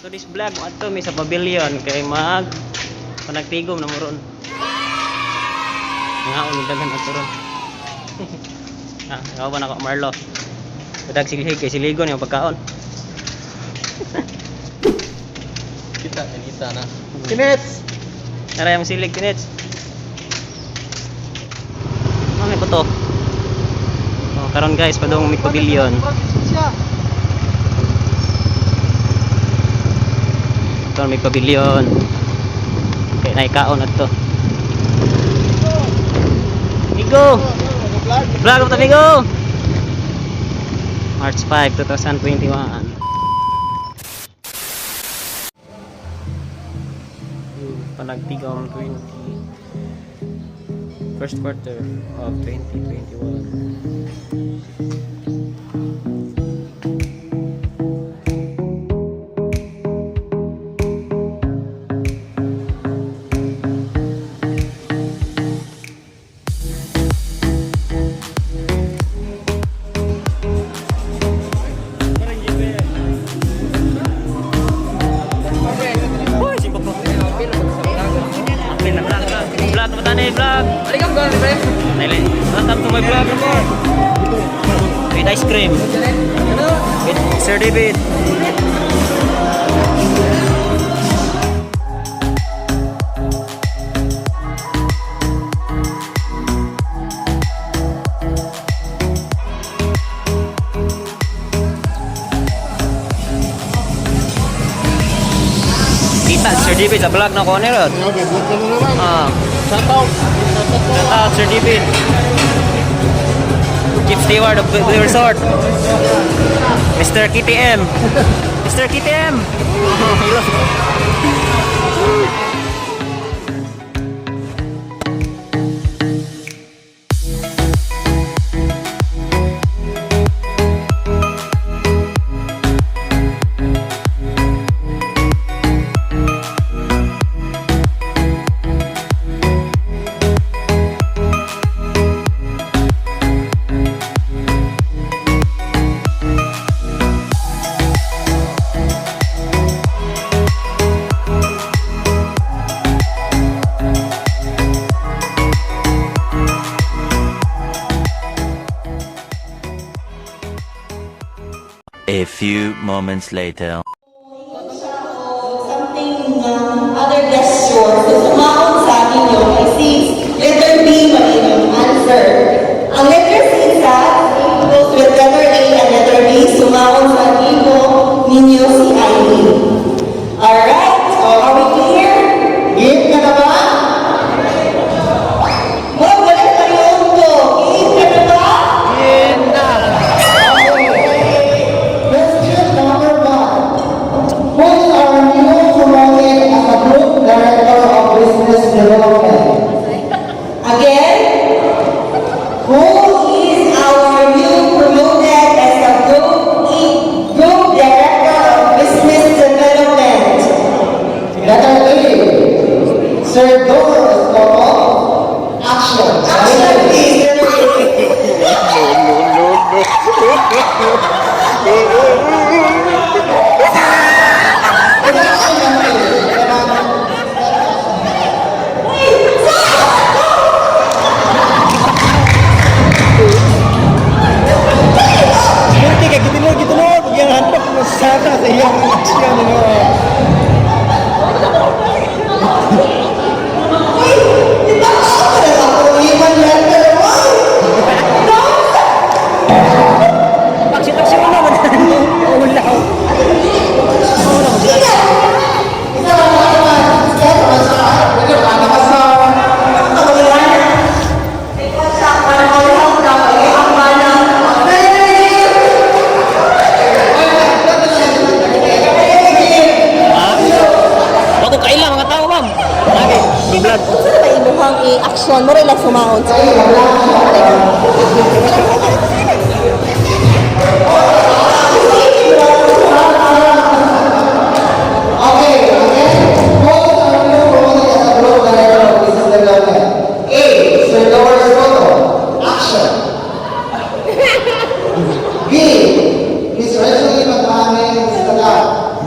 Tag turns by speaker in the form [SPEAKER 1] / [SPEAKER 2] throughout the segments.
[SPEAKER 1] To this vlog adto mi sa pavilion kay mag panagtigom na mo ron. Nga mi daghan adto ron. Ah, ikaw ba nako Marlo? Budag silhig kay siligon yung pagkaon.
[SPEAKER 2] Kita, kanita na. Kinets!
[SPEAKER 1] Nara yung silig kinits. Ano may buto? Oh, karon guys, padung mi pavilion. Ito may pavilion. Kay naikaon adto. Migo! Vlog mo Migo! March 5, 2021. Panagtigom 20 first quarter of 2021. Uy, simpa po. Vlog, vlog. Vlog, vlog, vlog. Nile, welcome to my vlog. With ice cream. With Sir David. Kita Sir David sa vlog na ko ni Rod.
[SPEAKER 2] Okay, vlog ka na naman.
[SPEAKER 1] Ah.
[SPEAKER 2] Shout out!
[SPEAKER 1] Shout out Sir David. Chief Steward of the Resort. Mr. KTM. Mr. KTM.
[SPEAKER 3] A few moments later.
[SPEAKER 4] Something na other gesture. So, sumaon sa inyo ay si letter B mali ang answer. Ang letter C sa same goes with letter A and letter B. Sumaon sa amigo ninyo si Eileen. Alright, so are we clear?
[SPEAKER 2] Game ka na ba?
[SPEAKER 4] Wag, wala kayong to. Game ka na ba?
[SPEAKER 2] Game na!
[SPEAKER 5] Question number 1. Who is our new promoted as a group director of business development?
[SPEAKER 4] Again, who is our new promoted as a group director of business development?
[SPEAKER 5] Letter A, Sir Dor Escoto. Action.
[SPEAKER 4] Action, please. Letter A.
[SPEAKER 5] Action number A.
[SPEAKER 2] Hindi kay gitinod gitinod pag iyang handok mo sana sa iyang action nino.
[SPEAKER 4] Uy, di ba ako na ako yung letter one? No?
[SPEAKER 1] Taksi-taksi mo naman. Ulaw.
[SPEAKER 5] Isa lang naman.
[SPEAKER 1] Wako kaila mga tao, ma'am. Lagi, vlog.
[SPEAKER 4] Unsa na ba imuhang i-action? Mo lang sumaon.
[SPEAKER 5] Okay, again, who is our new promoted as a group director of business development? A, Sir Dor Escoto. Action. B, Miss Rosalie Magmame Sagat.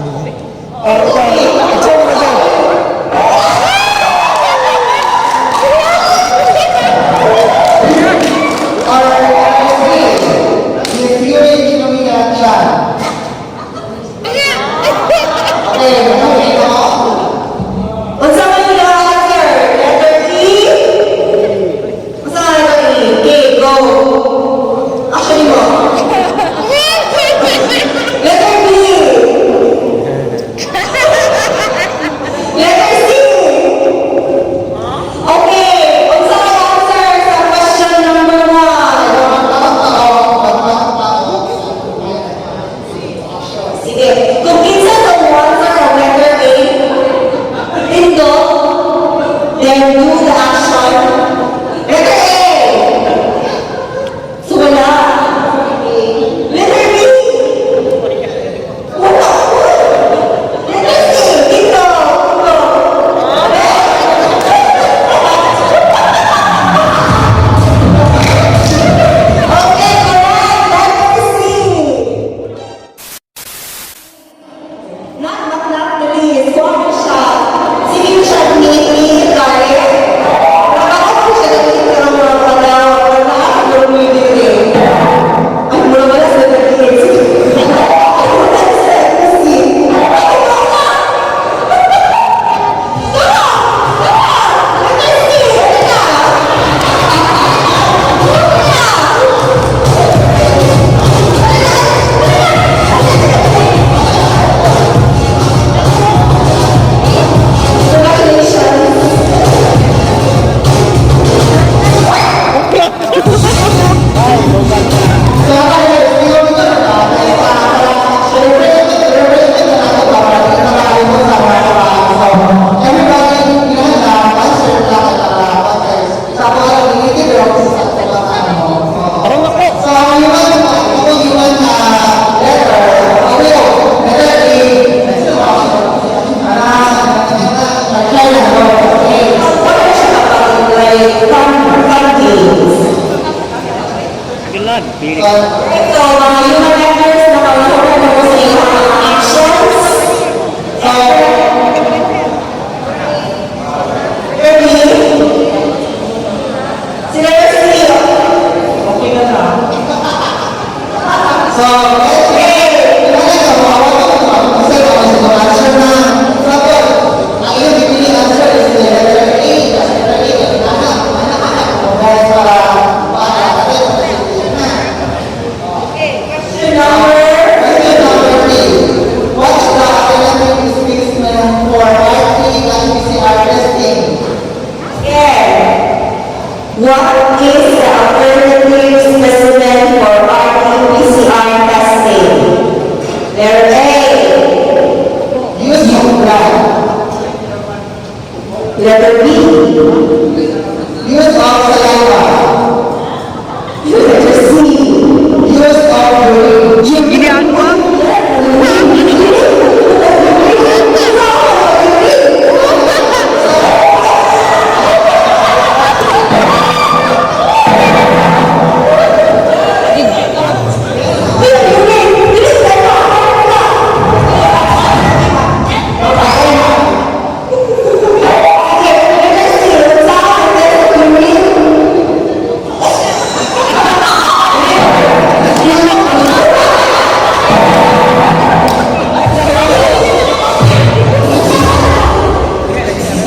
[SPEAKER 5] Okay, answer na. Example, ang iyong gipili answer is the letter A. Letter A, ana, ana, ana. Guys, para para
[SPEAKER 4] Question number
[SPEAKER 5] Question number 3. What is the alternative specimen for RT-PCR testing?
[SPEAKER 4] Again. What is the alternative specimen for RT-PCR testing? Letter A.
[SPEAKER 5] Use of blood.
[SPEAKER 4] Letter B.
[SPEAKER 5] Use of saliva.
[SPEAKER 4] Letter C.
[SPEAKER 5] Use of urine.
[SPEAKER 1] Gilian ko?
[SPEAKER 4] Letter C. Unsa ang test of urine?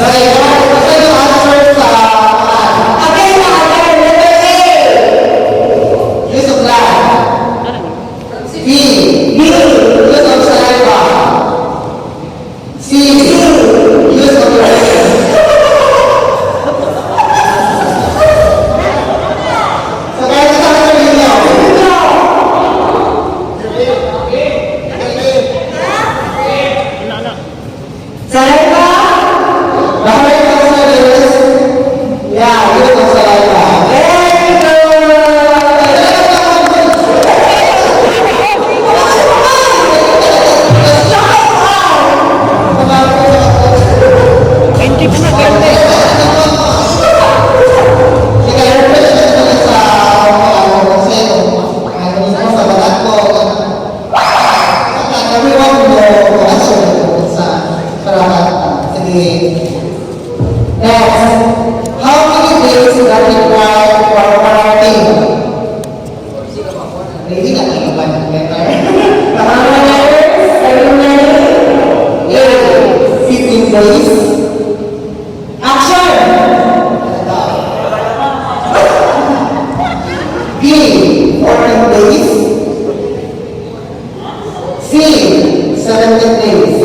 [SPEAKER 5] Okay, basta yung answer sa
[SPEAKER 4] Again, again, letter A.
[SPEAKER 5] Use of blood. B.
[SPEAKER 4] B.
[SPEAKER 5] Use of saliva. C. Use of urine. So, kaya sa answer ninyo.
[SPEAKER 4] Saliva.
[SPEAKER 5] The correct answer is, yeah, use of saliva.
[SPEAKER 4] Very good.
[SPEAKER 1] Hindi pa na, ganda.
[SPEAKER 5] Sige, refresh na ito sa ano, kasi ano mismo sa balat ko. Everyone will answer sa para sige. Next, how many days is that required for quarantine? Ready na kayo ba ng letter?
[SPEAKER 4] How many letters? Are you ready?
[SPEAKER 5] A, 15 days.
[SPEAKER 4] Action!
[SPEAKER 5] B, 14 days. C, 17 days.